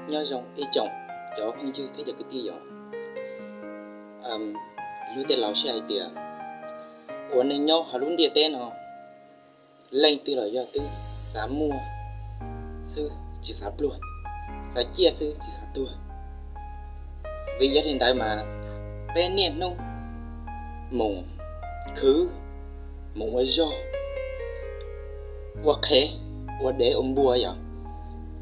Nyob zoo ib tsoom cov phooj ywg thiab cov kwv tij yom. Luag tej laus sib hais tias, ua neej nyob hauv lub ntiaj teb no, leej twg los yog twb xav muaj xwb tsis xav pluag, xav ciaj xwb tsis xav tuag. Vim yog li ntawd mas peb niaj hnub mus khwv, mus ua zog, ua qhev, ua dev ua npua yom,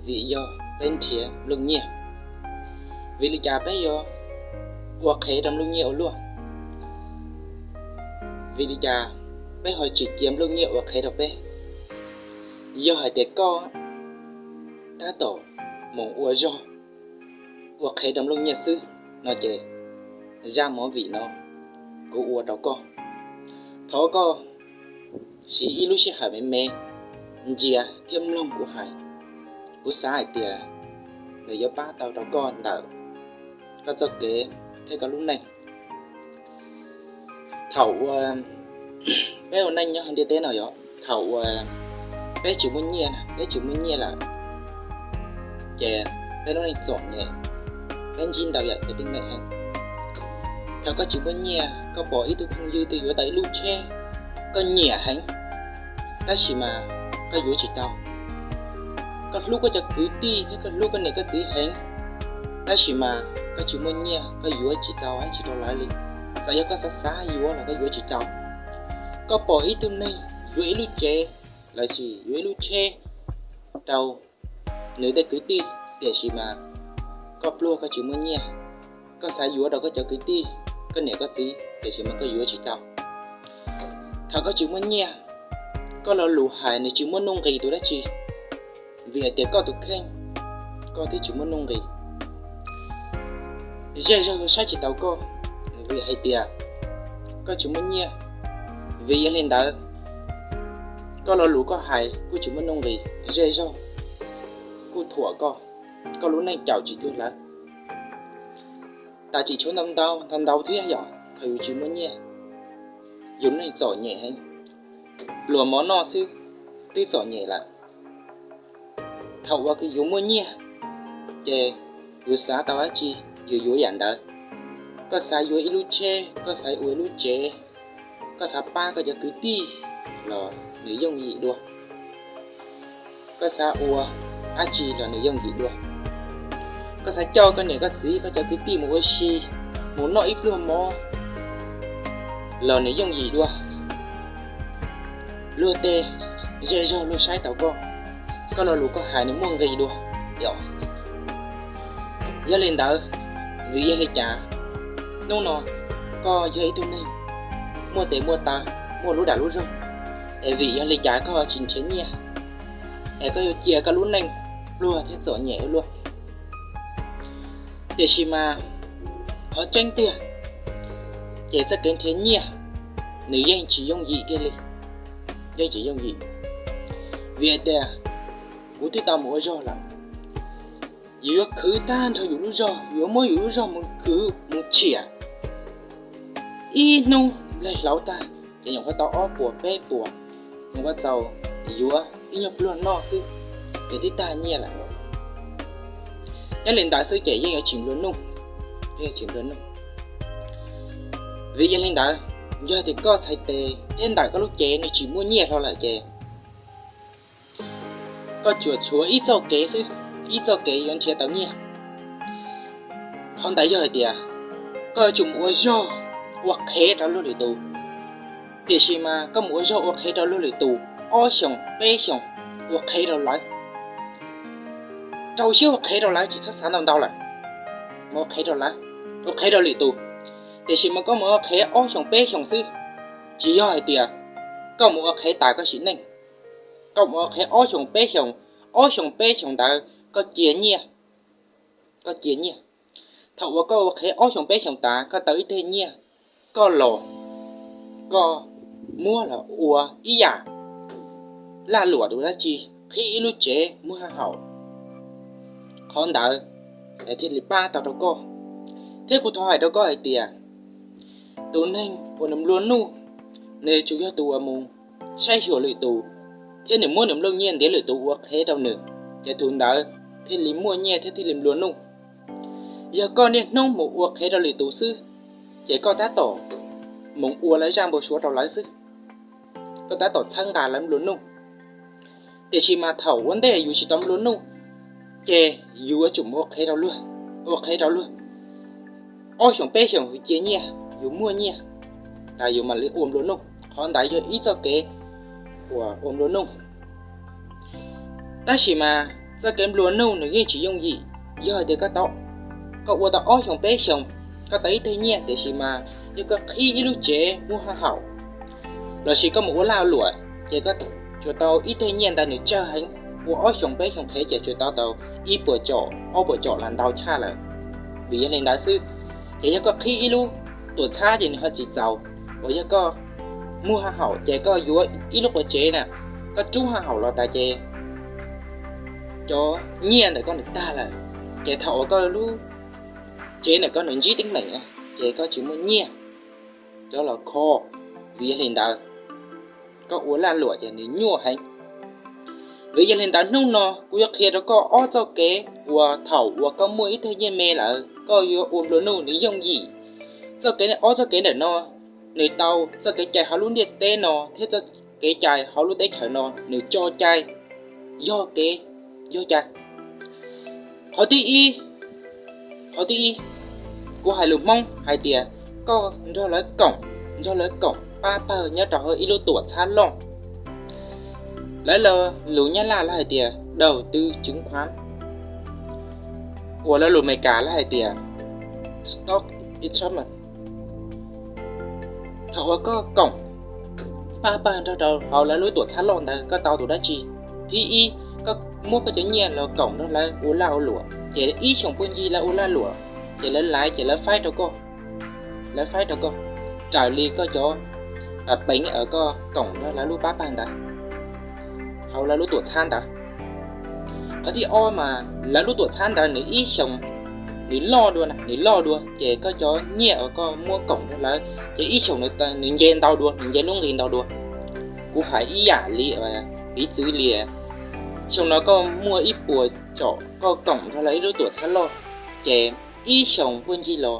vim yog peb nrhiav nplooj nyiaj. Vim li cas peb yuav ua qhev rau nplooj nyiaj ua luaj? Vim li cas peb ho tsis cia nplooj nyiaj ua qhev rau peb? Yog hais tias koj tab tom mus ua zog, ua qhev rau nplooj nyiaj xwb no ces zaj movie no kuv ua rau koj. Thov koj siv ib lub sij hawm me me ntsia thiab mloog kuv hais. Kuv xav hais tias nws yuav pab tau rau koj ntawm koj txoj kev thiab koj lub neej. Thaum uas peb ua neej nyob hauv ntiaj teb no yom, thaum uas peb tsis muaj nyiaj, peb tsis muaj nyiaj lawm ces peb lub neej txom nyem, peb ntsib ntau yam kev teeb meem heev. Thaum koj tsis muaj nyiaj, koj pom ib tug phooj ywg twg yuav tau ib lub tsheb, koj nyiam heev, tab sis mas koj yuav tsis tau. Koj hlub koj cov kwv tij thiab koj hlub koj niam koj txiv heev, tab sis mas koj tsis muaj nyiaj, koj yuav tsis tau dab tsi rau lawv li. Txawm yog koj xav xav yuav los koj yuav tsis tau. Koj pom ib tug neeg yuav ib lub tsev lossis yuav ib lub tsheb rau nws tej kwv tij, tiam sis mas koj pluag koj tsis muaj nyiaj, koj xav yuav rau koj cov kwv tij, koj niam koj txiv, tiam sis mas koj yuav tsis tau. Thaum koj tsis muaj nyiaj, koj lo lus hais nws tsis muaj nuj nqis tus dab tsi, vim hais tias koj tus kheej koj twb tsis muaj nuj nqis. Zej zog saib tsis taus koj, vim hais tias koj tsis muaj nyiaj. Vim yog li ntawd, koj lo lus koj hais kuj tsis muaj nuj nqis, zej zog kuj thuam koj, koj lub neej caum tsis cuag lawv. Tas tsis tshuav ntau ntau ntau ntau thiab yom, thaum yus tsis muaj nyiaj, yus neej txom nyem heev, pluas mov noj xwb twb txom nyem lawm. Thaum uas yus muaj nyiaj, ces yus xav tau dab tsi, yus yuav yam ntawd. Koj xav yuav ib lub tsheb, koj xav ua ib lub tsev, koj xav pab koj cov kwv tij los nws yooj yim dua. Koj xav ua dab tsi los nws yooj yim dua. Koj xav coj koj niam koj txiv koj cov kwv tij mus ua si, mus noj ib pluag mov los nws yooj yim dua. Luag tej zej zog luag saib taus koj, koj lo lus koj hais nws muaj nqis dua, yom. Yog li ntawd, vim yog li cas hnub no koj yog ib tug neeg muaj tes muaj taw, muaj lub dag lub zog, es vim yog li cas koj tsis nrhiav nyiaj, es koj yuav cia koj lub neej pluag thiab txom nyem ua luaj? Tiam sis mas qhov tseeb tiag, ces txoj kev nrhiav nyiaj nws yeej tsis yooj yim kiag li, yeej tsis yooj yim. Vim hais tias kuv twb tau mus ua zog lawm, yus yuav khwv tag nrho yus lub zog, yus yuav muab yus lub zog mus khwv mus tshiam, ib hnub nplaig hlauv tag ces nyuam qhuav tau ob puas peb puas, nyuam qhuav txaus yuav ib nyuag pluag noj xwb ces twb tag nyiaj lawm. Nyob li ntawd xwb ces yeej yuav tsis nplua nuj, yeej tsis nplua nuj. Vim yog li ntawd, yog tias koj txhais tes thiab ntawm koj lub cev nws tsis muaj nyiaj hlo lawm ces koj tsuas tshuav ib txoj kev xwb, ib txoj kev yuav nrhiav tau nyiaj. Qhov ntawd yog hais tias koj yuav tsum mus ua zog ua qhev rau luag lwm tus. Tiam sis mas koj mus ua zog ua qhev rau luag lwm tus ob xyoos peb xyoos, ua qhev rau lawv, rau siab ua qhev rau lawv, tsis txhob xav ntau ntau lawm, mus ua qhev rau lawv, ua qhev rau lwm tus. Tiam sis mas koj mus ua qhev ob xyoos peb xyoos xwb, tsis yog hais tias koj mus ua qhev tas koj sim neej. Koj mus ua qhev ob xyoos peb xyoos, ob xyoos peb xyoos ntawd koj cia nyiaj, koj cia nyiaj. Thaum uas koj ua qhev ob xyoos peb xyoos tas koj tau ib teg nyiaj, koj los koj muab los ua ib yam laj luam tus dab tsi, qhib ib lub tsev muag haj haum. Qhov ntawd thiaj li pab tau rau koj. Thiab kuv thov hais rau koj hais tias tus neeg uas nws nplua nuj, nws tsuas yog tus uas mus saib xyuas lwm tus thiab nws muab nws nplooj nyiaj ntiav lwm tus ua qhev rau nws, ces tus ntawd thiaj li muaj nyiaj thiab thiaj li nplua nuj. Yog koj niaj hnub mus ua qhev rau lwm tus xwb, ces koj tab tom mus ua lawv zaj npau suav rau lawv xwb, koj tab tom txhawb nqa lawv nplua nuj. Tiam sis mas thaum ua ntej yus tsis tau nplua nuj, ces yus yuav tsum mus ua qhev rau luag, ua qhev rau luag. Ob xyoos peb xyoos yus cia nyiaj, yus muaj nyiaj, tas yus mam li ua nplua nuj. Qhov ntawd yog ib txoj kev uas ua nplua nuj. Tab sis mas txoj kev nplua nuj nws yeej tsis yooj yim. Yog hais tias koj tau, koj ua tau ob xyoos peb xyoos, koj tau ib teg nyiaj, tiam sis mas yog koj qhib ib lub tsev muaj haj haum, lossis koj mus ua laj ua luam, ces koj tsuas tau ib teg nyiaj ntawd nws tsawg heev, ua ob xyoos peb xyoos qhev ces tsuas tau tau ib puas caum ob puas caum los ntau tshaj lawm. Vim yog li ntawd xwb, ces yog koj qhib ib lub tuam txhab ces nws ho tsis txaus. Uas yog koj muaj haj haum ces koj yuav ib lub quav tsev na, koj rub haj haum los tas ces cov nyiaj ntawm koj nws tag lawm, ces thaum uas koj lub tsev ntawm koj nws ntsib teeb meem, ces koj tsis muaj nyiaj rov los kho. Vim yog li ntawd, koj ua laj luam ces nws nyuaj heev. Vim yog li ntawd hnub no kuv yuav qhia rau koj ob txoj kev uas thaum uas koj muaj ib teg nyiaj me lawm koj yuav ua nplua nuj nws yooj yim. Txoj kev, ob txoj kev ntawm no nws tau txoj kev cai hauv lub ntiaj teb no thiab txoj kev cai hauv lub teb chaws no nws tso cai, yog kev, yog cai. Qhov thib ib, qhov thib ib, kuv hais lus Hmoob hais tias koj nrog lawv koom, nrog lawv koom pab pawg nyob rau hauv ib lub tuam txhab loj. Lawv lus Nyab Laj lawv hais tias đầu tư chứng khoán, uas lawv lus Amelikas lawv hais tias stock investment. Thaum uas koj koom pab pawg nrog rau hauv lawv lub tuam txhab loj ntawd koj tau tus dab tsi? Thib ib, koj muab koj cov nyiaj los koom nrog lawv ua laj ua luam, ces ib xyoos puag ncig lawv ua laj luam, ces lawv laiv ces lawv faib rau koj, lawv faib rau koj raws li koj cov peev uas koj koom nrog lawv lub pab pawg ntawd, hauv lawv lub tuam txhab ntawd. Qhov thib ob mas lawv lub tuam txhab ntawd nws ib xyoos nws loj dua, nws loj dua ces koj cov nyiaj uas koj muab koom nrog lawv ces ib xyoos nws nce ntau dua, nws nce lub nqi ntau dua. Kuv hais ib yam li piv txwv li, xyoo no koj muaj ib puas caum koj koom nrog lawv ib lub tuam txhab loj, ces ib xyoos puag ncig los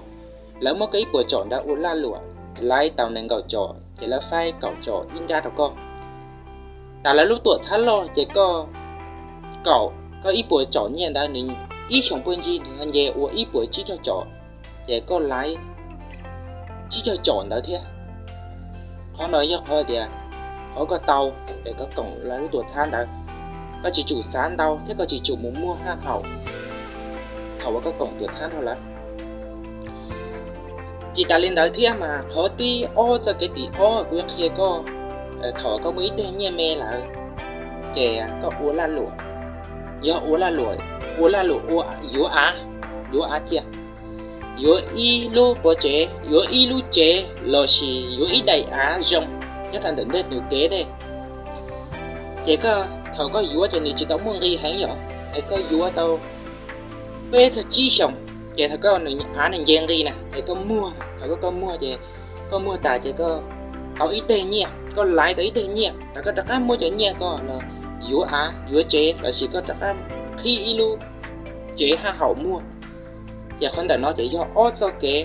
lawv muab koj ib puas caum ntawd ua laj luam, laiv tau nees nkaum caum ces lawv faib kaum caum ib nrab rau koj. Tas lawv lub tuam txhab loj ces koj koom koj ib puas caum nyiaj ntawd nws ib xyoos puag ncig nws nce ua ib puas tsib caug caum, ces koj laiv tsib caug caum ntawd thiab. Qhov no yog qhov tias qhov koj tau es koj koom lawv lub tuam txhab ntawd, koj tsis tsum xav ntau thiab koj tsis tsum mus muag haj haum thaum uas koj koom tuam txhab nrog lawv. Tsis tas li ntawd thiab mas qhov thib ob, txoj kev thib ob kuv yuav qhia koj, thaum koj muaj ib teg nyiaj me lawm, ces koj ua laj luam, yog ua laj luam, ua laj luam ua yuav av, yuav av cia, yuav ib lub quav tsev, yuav ib lub tsev lossis yuav ib daim av zoo nyob rau ntawm ntej tus kev dej. Ces koj thaum koj yuav ces nws tsis tau muaj nqi heev yom, es koj yuav tau peb txog tsib xyoos, ces thaum koj av nws nce nqi na es koj muag, thaum koj muag ces koj muag tas ces koj tau ib teg nyiaj, koj laiv tau ib teg nyiaj, thaum koj rov qab muab cov nyiaj koj los yuav av yuav tsev lossis koj rov qab qhib ib lub tsev haj haum muag. Ces qhov ntawm no ces yog ob txoj kev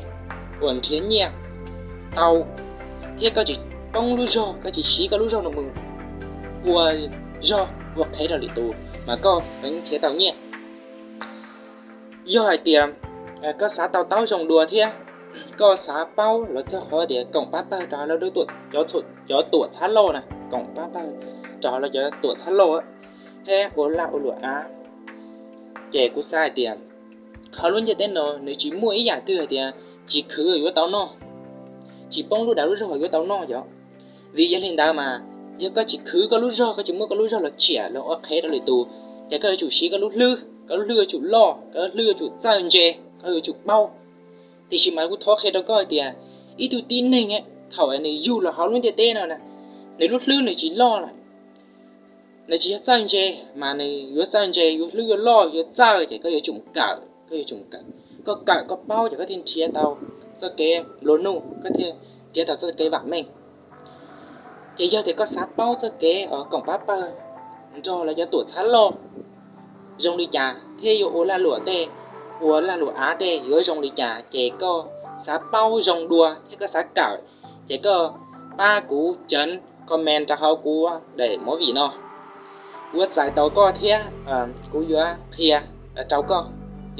uas nrhiav nyiaj tau, thiab koj tsis poob lub zog, koj tsis siv koj lub zog no mus ua zog ua qhev rau lwm tus mas koj yeej nrhiav tau nyiaj. Yog hais tias koj xav to taub zoo dua thiab koj xav paub los txog qhov tias koom pab pawg rau hauv lawv cov tuam txhab loj na, koom pab pawg rau hauv lawv cov tuam txhab loj thiab ua laj ua luam av, ces kuv xav hais tias qhov lub ntiaj teb no nws tsis muaj ib yam twg hais tias tsis khwv yuav tau noj, tsis poob lub dag lub zog yuav tau noj yom. Vim yog li ntawd mas yog koj tsis khwv koj lub zog, koj tsis muab koj lub zog los tsiam los ua qhev rau lwm tus, ces koj yuav tsum siv koj lub hlwb, koj lub hlwb yuav tsum loj, koj lub hlwb yuav tsum txawj ntse, koj yuav tsum paub. Tiam sis mas kuv thov qhia rau koj hais tias ib tug tib neeg thaum nws yug los hauv lub ntiaj teb no na, nws lub hlwb nws tsis loj lawm, nws tsis yog txawj ntse, mas nws yuav txawj ntse, yuav hlwb yuav loj yuav txawj ces koj yuav tsum kawm, koj yuav tsum kawm, koj kawm koj paub ces koj thiaj nrhiav tau txoj kev nplua nuj, koj thiaj nrhiav tau txoj kev vam meej. Ces yog tias koj xav paub txoj kev koom pab pawg nrog lawv cov tuam txhab loj, zoo li cas thiab yuav ua lag luam tej, ua lag luam av tej yuav zoo li cas, ces koj xav paub zoo dua thiab koj xav kawm, ces koj pab kuv chấm comment rau hauv kuv daim movie no. Kuv yuav txais tau koj thiab kuv yuav qhia rau koj.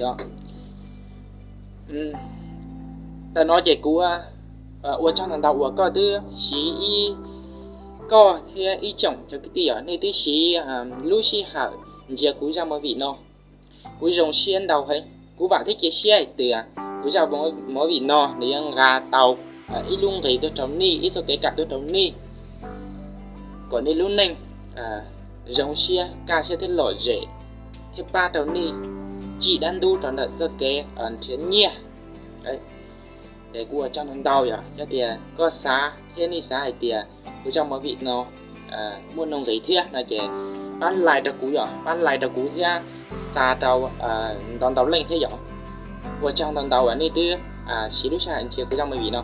Yog ntawm no ces kuv ua tsaug ntau ntau uas koj twb siv ib, koj thiab ib tsoom cov kwv tij os, nej twb siv lub sij hawm ntsia kuv zaj movie no. Kuv zoo siab ntau heev, kuv vam thiab cia siab hais tias kuv zaj movie no nws yuav nqa tau ib lub nqi tuaj rau nej, ib txoj kev kawm tuaj rau nej, kom nej lub neej zoo siab, kaj siab thiab lom zem, thiab pab rau nej tsim dab ntub rau ntawm txoj kev nrhiav nyiaj. Ces kuv ua tsaug ntau ntau yog, yog tias koj xav thiab nej xav hais tias kuv zaj movie no muaj nuj nqis thiab no ces pab like rau kuv yog, pab like rau kuv thiab xa rau ntau ntau leej thiab yog. Ua tsaug ntau ntau uas nej twb siv lub sij hawm ntsia kuv zaj movie no.